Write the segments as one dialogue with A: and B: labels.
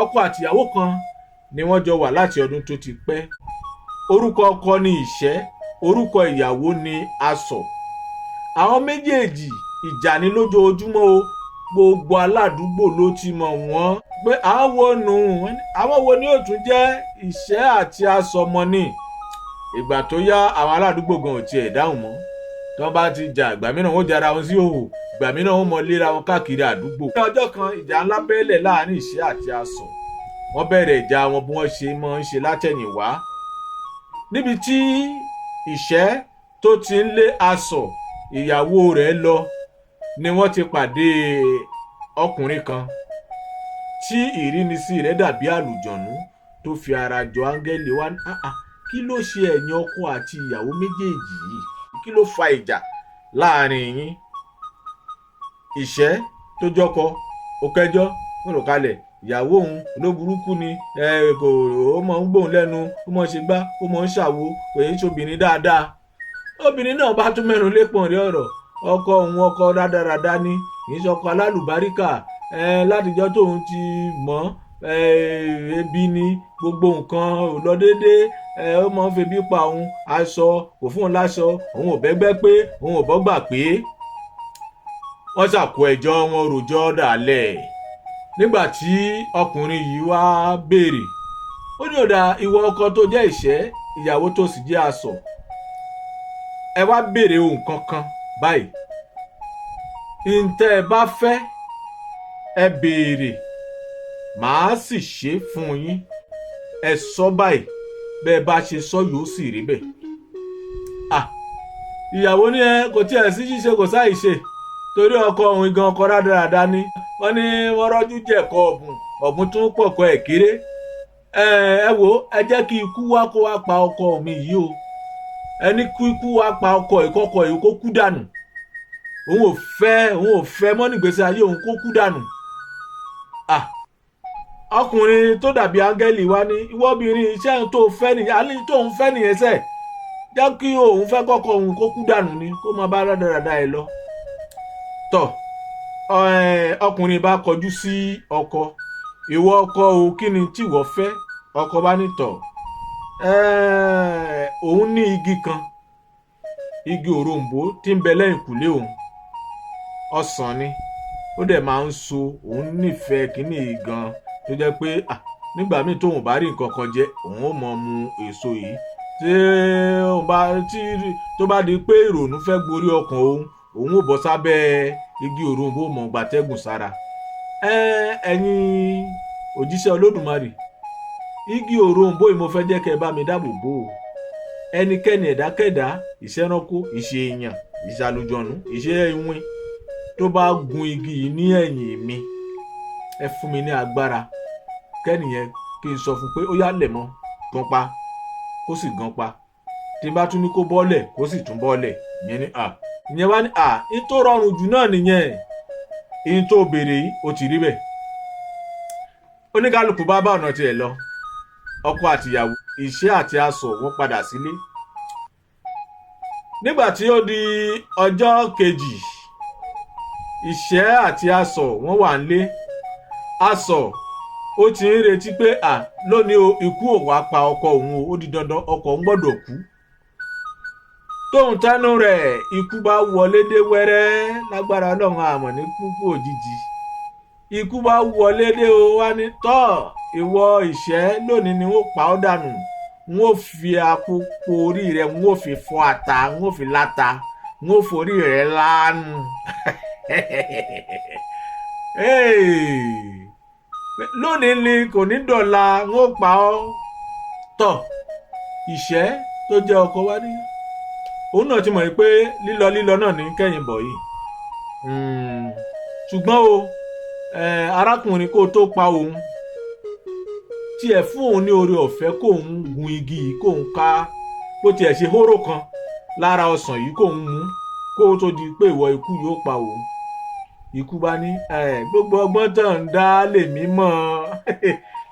A: Ọkọ àtìyàwó kan ni wọ́n jọ wà láti ọdún tó ti pẹ́. Orúkọ ọkọ ni Ìṣẹ́, orúkọ ìyàwó ni Asọ̀. Àwọn méjèèjì ìjà ní lójoojúmọ́ o. Gbogbo aládùúgbò ló ti mọ̀ wọ́n pé àwọn wo nù, àwọn wo ni ó tún jẹ́ Ìṣẹ́ àti Asọ̀ mọ́ ni. Ìgbà tó yá, àwọn aládùúgbò gan ò tiẹ̀ dáhùn mọ́. Tí wọ́n bá ti jà, ìgbà mìíràn wọ́n jara wọn sí òhò, ìgbà mìíràn wọ́n mọ léra wọn káàkiri àdúgbò. Ní ọjọ́ kan, ìjà ńlá bẹ́lẹ̀ láàrin Ìṣẹ́ àti Asọ̀. Wọ́n bẹ̀rẹ̀ ìjà wọn bí wọ́n ṣe máa ń ṣe látẹ̀yìnwá. Níbi tí Ìṣẹ́ tó ti ń lé Asọ̀ ìyàwó rẹ̀ lọ ni wọ́n ti pàdé ọkùnrin kan tí ìrínisí rẹ̀ dàbí àlùjọ̀nú tó fi ara jọ áńgẹ́lì. Wá ní, "Ah ah, kí ló ṣe ẹ̀yin ọkọ àti ìyàwó méjèèjì yìí? Kí ló fa ìjà láàrin yín?" Ìṣẹ́ tó jọkọ ó kẹjọ́ ó rò kalẹ̀, ìyàwó òun ló burúkú ni, ẹ kò ó mọ̀ ń gbóhùn lẹ́nu, ó mọ̀ ń ṣe gbá, ó mọ̀ ń ṣàwo, kò yẹ ṣobìnrin dáadáa. Obìnrin náà bá tún mẹ́nu lépọ̀n rí ọ̀rọ̀ ọkọ òun, ọkọ rádaràda ni, kì í ṣọkọ alálùbáríkà ẹ. Látijọ́ tóun ti mọ̀ ẹ, ebi ni, gbogbo nǹkan ò lọ déédéé ẹ, ó máa ń febi pa òun, aṣọ kò fún òun láṣọ, òun ò bẹ́gbẹ́ pé, òun ò bọ́gbà pé. Wọ́n ṣàkó ẹjọ́ wọn rojọ́ dàlẹ̀. Nígbà tí ọkùnrin yìí wá béèrè, ó ní, "Ọ̀dà, ìwọ ọkọ tó jẹ́ Ìṣẹ́, ìyàwó tó sì jẹ́ Asọ̀, ẹ wá béèrè ohun kankan báyìí. Ntẹ́ ẹ bá fẹ́, ẹ béèrè, màá sì ṣe fún yín. Ẹ sọ báyìí, bẹ́ẹ̀ bá ṣe sọ yóò sì rí bẹ́ẹ̀." Ah, ìyàwó ní ẹ kò tiẹ̀ sí ṣíṣe, kò sáì ṣe, torí ọkọ òun gan ọkọ rádaràda ni. Wọ́n ní wọ́n rọ́jú jẹ̀kọ ọ̀bùn, ọ̀bùn tún pọ̀kọ ẹ̀ kéré. Ẹ ẹ wo, ẹ jẹ́ kí ikú wá kó wá pa ọkọ mi yìí o. Ẹni kú ikú wá pa ọkọ ìkọkọ yìí, kó kú dànù. Òun ò fẹ́, òun ò fẹ́ mọ́ nígbèsè ayé òun, kó kú dànù. Ah, ọkùnrin tó dàbí áńgẹ́lì wá ní, "Ìwọ obìnrin, iṣẹ́ tó fẹ́ nìyẹn, alẹ́ tó ń fẹ́ nìyẹn sẹ́, jẹ́ kí òun fẹ́ kọ́kọ́ òun kó kú dànù ni, kó máa bá rádaràda ẹ̀ lọ." Tọ́ ọkùnrin bá kọjú sí ọkọ, "Ìwọ ọkọ o, kí ni tíwọ fẹ́?" Ọkọ bá ní, "Tọ̀, òun ní igi kan, igi òroǹbó tí ń bẹ lẹ́yìnkùlé òun, ọsàn ni, ó dẹ̀ máa ń so. Òun nífẹ̀ẹ́ kínní yìí gan, tó jẹ́ pé nígbà míì tóun bá rí nǹkan kan jẹ, òun ó mọ mu èso yìí. Tí òun bá tí tó bá di pé ìrònú fẹ́ gborí ọkàn òun, òun ò bọ́ sábẹ́ igi òroǹbó, mọ̀ gbàtẹ́gùn sára. Ẹ̀yin òjíṣẹ́ Olódùmarè, igi òroǹbó yìí, mo fẹ́ jẹ́ kẹ́ ẹ bá mi dáàbò bò ó. Ẹnikẹ́ni, ẹ̀dákẹ́dá, ìṣẹ́ranko, ìṣe èèyàn, ìṣàlùjọ̀nù, ìṣe ìwìn tó bá gun igi yìí ní ẹ̀yìn mi, ẹ fún mi ní agbára kẹ́nìyẹn kí n sọ fún pé ó yá, lẹ̀ mọ́ gan pa, kó sì gan pa. Tí n bá tún ní kó bọ́lẹ̀, kó sì tún bọ́lẹ̀." Ìyẹn ní à, ìyẹn wá ní à, ní tó rọrùn jù náà nìyẹn. Ìyẹn tó béèrè yìí, ó ti rí bẹ́ẹ̀. Oníkálukú bá bá ọ̀nà tiẹ̀ lọ. Ọkọ àtìyàwó, Ìṣẹ́ àti Asọ̀, wọ́n padà sílé. Nígbà tí ó di ọjọ́ kejì, Ìṣẹ́ àti Asọ̀ wọ́n wà nílé. Asọ̀ ó ti ń retí pé à, lónìí o, ikú ò wá pa ọkọ òun o, ó di dandan, ọkọ òun gbọ́dọ̀ kú. Tóun tẹnu rẹ̀, ikú bá wọlé dé wẹ́rẹ́. Lágbára Ọlọ́run, àmọ̀ ní kúkú òjijì. Ikú bá wọlé dé o, wá ní, "Tọ́, ìwọ Ìṣẹ́, lónìí ni wọ́n pa ọ́ dànù. N ó fi àpòpọ̀ orí rẹ̀, n ó fi fọ́ ata, n ó fi láta, n ó forí rẹ̀ lánù. Hey! Lónìí ni, kò ní dọ̀la, n ó pa ọ́." Tọ́, Ìṣẹ́ tó jẹ́ ọkọ wa ní òun náà ti mọ̀ pé lílọ lílọ náà ní kẹ́yìn bọ̀ yìí. Ṣùgbọ́n o, arákùnrin, kó tó pa òun, tiẹ̀ fún òun ní oore ọ̀fẹ́ kóun gun igi yìí, kóun ká bó tiẹ̀ ṣe hóró kan lára ọsàn yìí, kóun mú kó tó di pé ìwọ ikú yóò pa òun. Ikú bá ní, "Gbogbo ọgbọ́n tó ń dá lèmi mọ̀.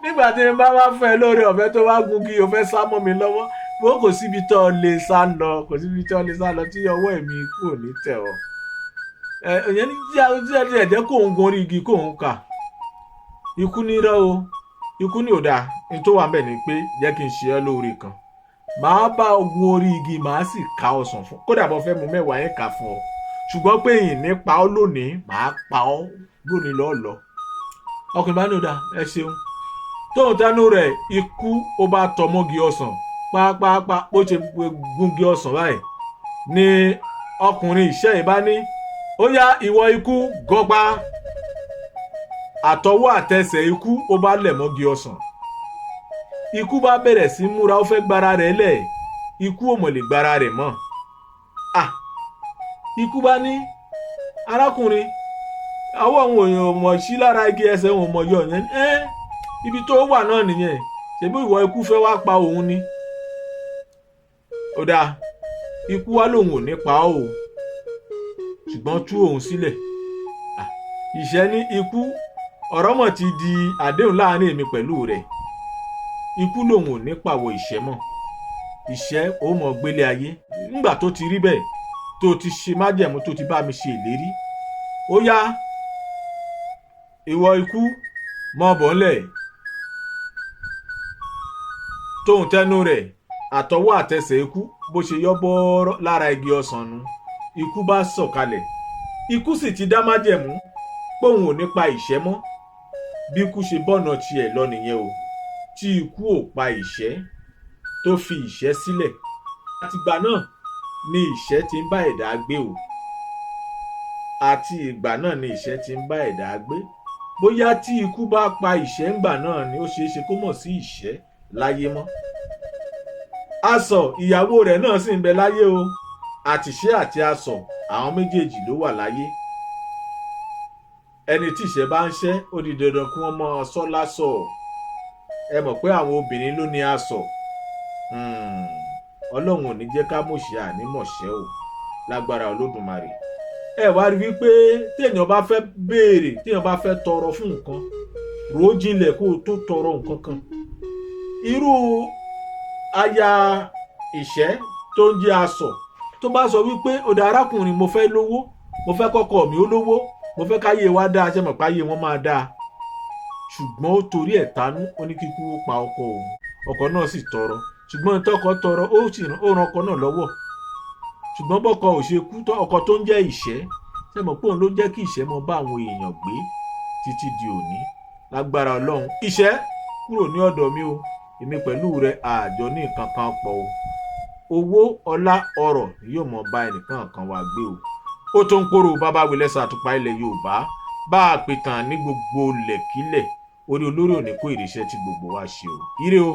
A: Nígbà tí n bá wá fún ẹ lóore ọ̀fẹ́ tó wá gun kí o fẹ́ sá mọ́ mi lọ́wọ́, bó kò síbi tó lè sá lọ, kò síbi tó lè sá lọ tí ọwọ́ èmi kò ní tẹ̀ ọ́." Ẹ ìyẹn ní tí ẹ jẹ́ kóun gun orí igi, kóun kà. Ikú nírọ́ o. Ikú ní òdà ní tó wà ń bẹ̀ ni pé jẹ́ kí n ṣe ẹ́ lóore kan, màá bá ogun orí igi, màá sì ká ọsàn fún, kódà bó fẹ́ mu mẹ́wàá yẹn kà fún ọ, ṣùgbọ́n pé ìní pa ọ́ lónìí, màá pa ọ́ lónìí lọ́ọ̀lọ́. Ọkùnrin bá ní òdà, ẹ ṣeun. Tóun tánú rẹ̀, ikú ó bá tọmọ́gi ọsàn pápápá. Bó ṣe gúngi ọsàn báyìí ni ọkùnrin ìṣẹ́ yìí bá ní, ó yá, ìwọ ikú, gọpa. Àtọwọ́ àtẹsẹ̀ ikú ó bá lẹ̀ mọ́gi ọsàn. Ikú bá bẹ̀rẹ̀ sí múra, ó fẹ́ gbára rẹ̀ lẹ̀, ikú ò mọ̀ lè gbára rẹ̀ mọ́. À, ikú bá ní, arákùnrin, ọwọ́ òun ò mọ̀ sí lára igi, ẹsẹ̀ òun ò mọ̀ yọ yẹn. Ẹ́ ibi tó wà náà nìyẹn, ṣebí ìwọ ikú fẹ́ wá pa òun ni. Ó dáa, ikú wá lòun ò ní pa ọ́ o, ṣùgbọ́n tú òun sílẹ̀. Ìṣẹ́ ní ikú, ọ̀rọ̀ mọ̀ ti di àdéhùn láàrin èmi pẹ̀lú rẹ̀. Ikú lòun ò ní pàwọ̀ ìṣẹ́ mọ́, ìṣẹ́ ó mọ̀ gbélé ayé. Nígbà tó ti rí bẹ́ẹ̀, tó ti ṣe májẹ̀mú, tó ti bá mi ṣe ìlérí, ó yá, ìwọ ikú, mọ́ bọ̀ ńlẹ̀. Tóun tẹnu rẹ̀, àtọwọ́ àtẹsẹ̀ ikú bó ṣe yọ bọ́ọ́rọ́ lára igi ọsàn nu, ikú bá sọ̀kalẹ̀. Ikú sì ti dá májẹ̀mú póun ò ní pa ìṣẹ́ mọ́. Bí ikú ṣe bọ́nà tiẹ̀ lọ nìyẹn o, tí ikú ò pa ìṣẹ́, tó fi ìṣẹ́ sílẹ̀. Àtìgbà náà ni ìṣẹ́ ti ń bá ẹ̀dá gbé o. Àti ìgbà náà ni ìṣẹ́ ti ń bá ẹ̀dá gbé. Bóyá tí ikú bá pa ìṣẹ́ ńgbà náà ni, ó ṣeé ṣe kó mọ̀ sí ìṣẹ́ láyé mọ́. Asọ̀ ìyàwó rẹ̀ náà sì ń bẹ láyé o. Àtìṣẹ́ àti asọ̀, àwọn méjèèjì ló wà láyé. Ẹni tí ìṣẹ́ bá ń ṣẹ́, ó di dandan kí wọ́n máa sọ lásọ̀. Ẹ mọ̀ pé àwọn obìnrin ló ní asọ̀. Ọlọ́run ò ní jẹ́ ká mọ̀ṣẹ́ ànímọ̀ṣẹ́ o, lágbára Olódùmarè. Ẹ wá rí wípé téèyàn bá fẹ́ béèrè, téèyàn bá fẹ́ tọrọ fún nǹkan, rò ó jinlẹ̀ kó o tó tọrọ nǹkan kan. Irú aya ìṣẹ́ tó ń jẹ́ asọ̀, tó bá sọ wípé ọ̀dà arákùnrin, mo fẹ́ lówó, mo fẹ́ kọ́kọ́ mi ó lówó, mo fẹ́ káyé wa dáa, ṣe mọ̀ páyé wọn máa dáa? Ṣùgbọ́n ó torí ẹ̀ tanú, ó ní kíkú ó pa ọkọ òun. Ọkọ náà sì tọrọ, ṣùgbọ́n tọkọ tọrọ, ó sì ó ran ọkọ náà lọ́wọ́. Ṣùgbọ́n bọ́kọ ò ṣe kú tọ́, ọkọ tó ń jẹ́ ìṣẹ́, ṣe mọ̀ pé òun ló jẹ́ kí ìṣẹ́ mọ bá àwọn èèyàn gbé títí di òní? Lágbára Ọlọ́run, ìṣẹ́ kúrò ní ọ̀dọ̀ mi o, èmi pẹ̀lú rẹ àjọ ní nǹkan kan pọ̀ o. Owó, ọlá, ọrọ̀ yóò mọ bá ẹnìkan kan wá gbé o. Ó tó ń kóró bàbá wílẹ́sà àtùpà ilẹ̀ Yorùbá bá a pè tàn ní gbogbo lẹ̀kílẹ̀. Orí olórí òní kó ìrìṣẹ́ tí gbogbo wa ṣe o. Ire o.